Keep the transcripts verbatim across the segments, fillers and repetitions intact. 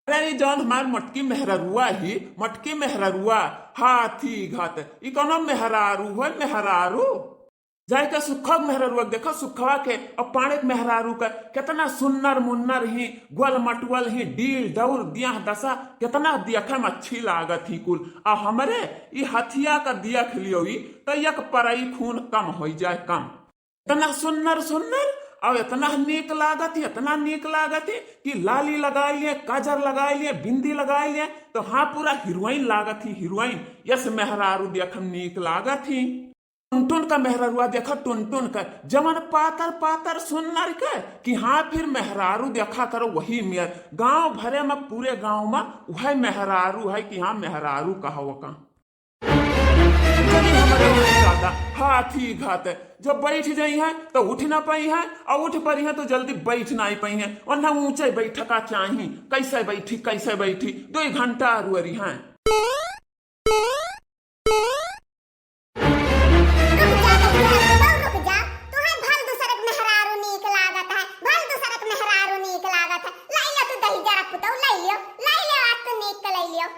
अरे, ई जौन हमार मोटकी मेहररुआ ही, मोटकी मेहररुआ, हाथी घात, ई कौनो मेहरारू है, मेहरारू? जाइके सुखवा के मेहररुआ के देखा, सुखवा के और पाड़े के मेहरारू के, केतना सुन्नर मुन्नर ही, गोल मटुअल ही, डील डौर दियाह दसा, केतना देखे में अच्छी लागत ही कुल। आ हमरे ई हथिया का देख लियो ई, तो एक परई खून कम होइ जाए, कम। इतना सुन्नर सुन्नर और इतना नीक लागत ही, इतना नीक लागत ही कि लाली लगाई लिए, काजर लगाई लिए, बिंदी लगाई लिए, तो हाँ, पूरा हीरोइन लागत ही, हीरोइन। यस मेहरारू देखम नीक लागत ही। टुनटुन का मेहररुआ देखा, टुनटुन का, जवन पातर पातर सुन्नर के कि हाँ, फिर मेहरारू देखा करो वही मेर। गांव भरे में, पूरे गांव में वह मेहरारू है कि हाँ, मेहरारू कहो का। चली हमरे उनके दादा, हाथी घात, जब बैठ जाई है तो उठ ना पाई है, और उठ पड़ी है तो जल्दी बैठ ना पाई है। वरना ऊंचे बैठका चाही, कैसे बैठी, कैसे बैठी, दो घंटा रुअरी है। रुक जा, रुक जा, रुक जा, तोहे भल दूसरक मेहरारू नीक लागत है, भल दूसरक मेहरारू नीक लागत है। लाई लियो तू दही जरा पुतऊ, लाई लियो, लाई लियो, आज तू नीक के लाई लियो।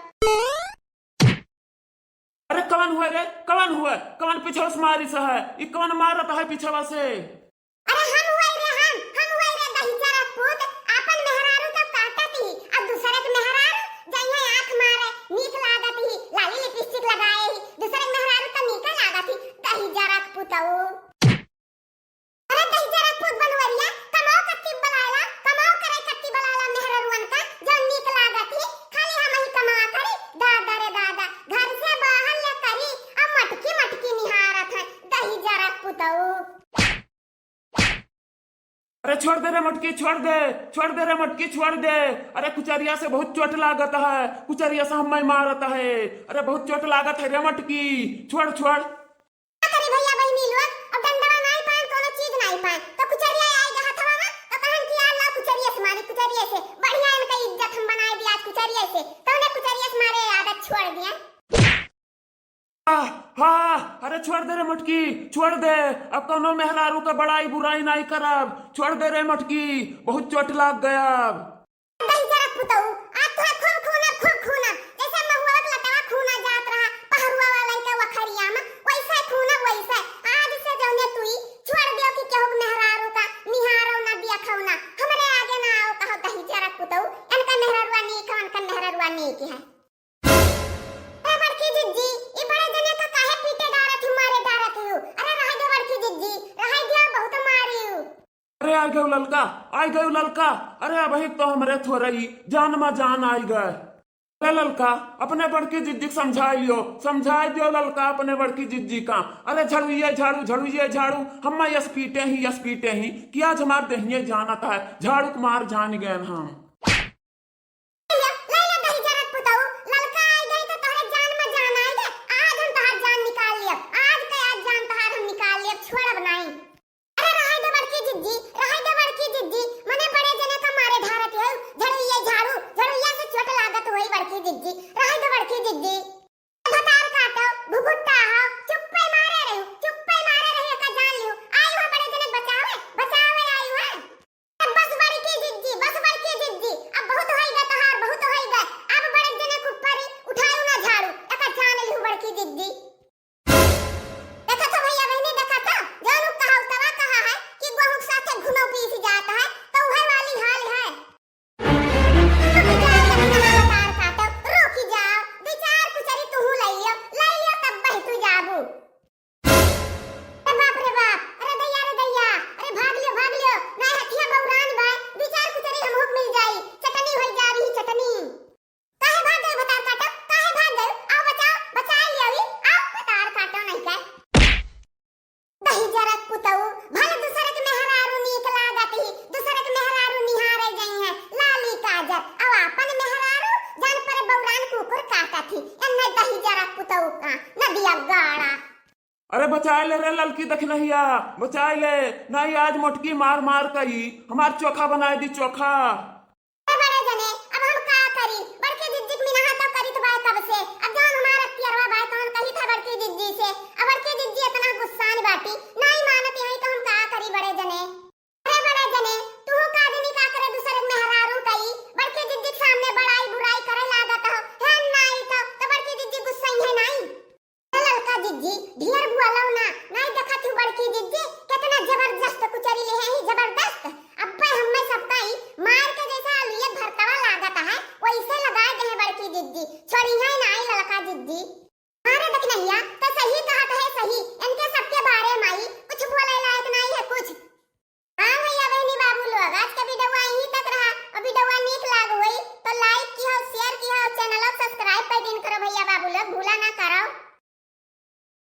अरे कवन हुआ रे, कवन हुआ, कवन पीछे से मारी सा है, ई कवन मारत है पीछे से? अरे हम हुआई रे हम, हम हुआई रे दहिजरा पूत, आपन मेहरारू तो काटत ही, अब दूसरे के मेहरारू जइहे आँख मारे, नीक लागत ही, लाली लिपस्टिक लगाए ही, दूसरे के मेहरारू तो नीक लागत ही, दहिजरा पुतऊ। अरे दहिजरा पूत बनवरिया, कमाओ कत्ती बलाला, कमाओ करे कत्ती बलाला मेहरारूअन का, जो नीक लागत ही, खाली हम ही कमावा करी, दादा रे दादा, घर से बाहर ले करी, अब मटकी मटकी निहारत है, दहिजरा पुतऊ। अरे छोड़ दे रे मटकी, छोड़ दे, छोड़ दे रे मटकी, छोड़ दे। अरे कुचरिया से बहुत चोट लागत है, कुचरिया से हमें मारत है। अरे बहुत चोट लागत है रे मटकी, छोड़, छोड़। का करी भैया बहिनी लोग, अब डंडवा नाई पाएन, कोनो चीज नाई पाएन, तो कुचरिया आई गए हथवा में, तो कहन कि "यार ला कुचरिया से मारी, कुचरिया से, बढ़िया इनका इज्जत हम बनाए दी आज कुचरिया से", तो उन्हें कुचरिया से मारे आदत छोड़ दिया। आह, हाँ, अरे छोड़ दे रे मटकी, छोड़ दे। अब कौनो मेहरारू का बड़ाई बुराई नाई करब। छोड़ दे रे मटकी, बहुत चोट लाग गया अब। दहिजरा पुतऊ, आज तोहे खूब खूनब, खूब खूनब। जैसे महुआ के लटवा खूना जात रहा, पहरुआ वाला के वखरिया में, वैसे खूनब, वैसे। आज से जौने तू ई छोड़ दियो कि केहू के मेहरारू का निहारो ना, देखो ना। हमरे आगे ना आओ कहो दहिजरा पुतऊ, इनका मेहरारुआ नीक है, इनका मेहरारुआ नीक है। अरे बड़की जिज्जी, ई बड़े जने का काहे पीटे डारत हू, मारे डारत हू? अरे रहे दे बड़की जिज्जी, रहे दिया, बहुत मारी हू। अरे आ गयो ललका, आ गयो ललका। अरे अबही तो हमरे थोरई जान मा जान आई गए। अरे ललका, अपने बड़की जिज्जी के समझाई लियो, समझाई दियो ललका अपने बड़की जिज्जी का। अरे झड़ुइये झाड़ू, झड़ुइये झाड़ू, हम यस पीटे ही, यस पीटे ही, कि आज हमार देहिये जानत है, झाड़ू के मार जान गए हम। ले ले, ले ले दहिजरा पुतऊ, ललका आई गई तो तोहरे जान में जान आई गे। आज हम तोहार जान निकाल लियब, आज के आज जान तोहार हम निकाल लियब, छोड़ब नाई। अरे रहाई दे बड़की जिज्जी, रहाई दे बड़की जिज्जी, मने बड़े जने का मारे ढारत है, झड़ुइया झाड़ू, झड़ुइया से चोट लागत होई बड़की जिज्जी, रहाई दे बड़की जिज्जी। भतार काटो, घुघुट्टा हो, चुप्पे मारे रही, चुप्पे मारे रही, एका जान लियो। आई हो बड़े जने बचावे, बचावे आई हो। बस बड़की जिज्जी, बस बड़की जिज्जी, अब बहुत होई गए तोहार, बहुत होई गए। अब बड़े जने के ऊपर ही उठायो ना झाड़ू, एका जान लियो बड़की जिज्जी। देखा तो भैया बहनी, देखा तो, जो लोग कहा उतवा कहा है कि गोहूं के साथे घुनो पीस जाता है, तो वह वाली हाल है। रुकी जाओ, तब कहाँ बतार काटो, रुकी जाओ, दो चार कुचरी तुहू लइयो, लइयो तब बही तू जाबू। अरे बाप रे बाप, अरे दैया रे दैया, अरे भाग लियो, भाग लियो, ना हथिया बौरान बा, दो चार कुचरी हमहू के मिल जाई, चटनी होई जा रही चटनी। काहे भाग गए भतार काटो, काहे भाग गए? आओ बचाओ, बचाए लियो अभी, आओ भतार काटो नहीं का। दहिजरक पुतऊ, भल दूसरक मेहरारू नीक लागत ही, दूसरक मेहरारू निहारे गई है, लाली काजर, अब आपन मेहरारू जान पर बौरान कुकुर काटत ही, एन्ने दहिजरक पुतऊ का, नदिया गाड़ा। अरे बचाए ले रे ललकी दखिनहिया, बचाए ले, नहीं आज मोटकी मार मार कई, हमार चोखा बनाए दी चोखा। ए बड़े जने, अब हम का करी? बड़की जिज्जी के मिनहा तो करित बाय कब से। अब जौन हमार अख्तियरवा बाय तौन कही था बड़की जिज्जी से। अब बड़की जिज्जी इतना गुस्सान बाटी, नाई मानत हई तो हम का करी बड़े जने? अरे बड़े जने, तू का जनी का करे दूसरे के मेहरारू कई? बड़की जिज्जी के सामने बड़ाई नहीं, नहीं ललका जिज्जी। अरे दखिनहिया, त सही कहत है सही, इनके सबके बारे माई कुछ बोले